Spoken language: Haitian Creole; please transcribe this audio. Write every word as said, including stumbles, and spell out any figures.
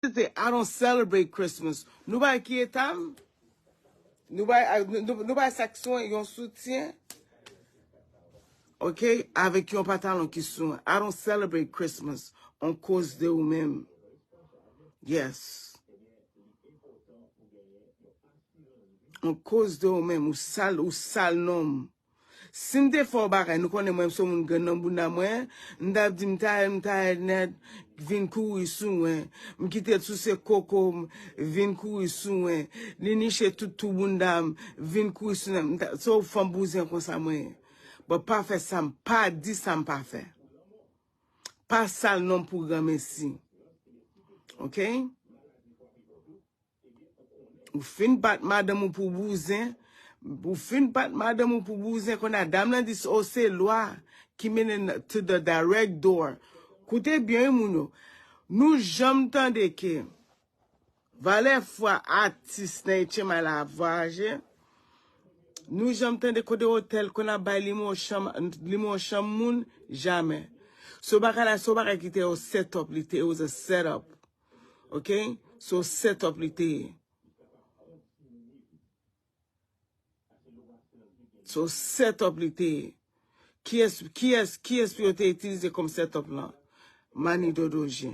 Tete, I don't celebrate Christmas. Nou bay ki eta m? Nou bay, nou, nou, nou bay sa k sou yon soutyen. Ok? Avèk yon pantalon ki sou. I don't celebrate Christmas. An koz de ou menm. Yes. An koz de ou menm. Ou sal, ou sal non m. Si m te fè w bagay, nou konnen mwen, m se yon moun grenn nan bounda mwen, m t ap di m tayè, m tayè nèt, vin kouri sou mwen. M kite l souse koko m, vin kouri sou mwen. Li niche tout tou bounda m, vin kouri sou mwen. M ta- Se yon fanm bouzen konsa mwen ye. But pa fè sa, m pa di sa m pa fè. Pa sal non m pou granmesi. Ok? Ou fin bat madanm ou pou bouzen. Ou fin bat madanm ou pou bouzen. Kounye a dam lan di, oh, se lwa ki mennen n to the direct door. Koute byen, wi, moun yo. Nou janm tande ke valè fwa atis nan H M I la ap vwayaje. Nou janm tande kote otèl konn ap bay limo chanm, limo chanm moun? Jamè. So bagay la, so bagay ki te yo set up, li te, it was a set up. Ok? So set up li te ye. So set up li te ye. Kiyès, kiyès, kiyès pou yo te itilize kòm set up lan? Mani Dodoje.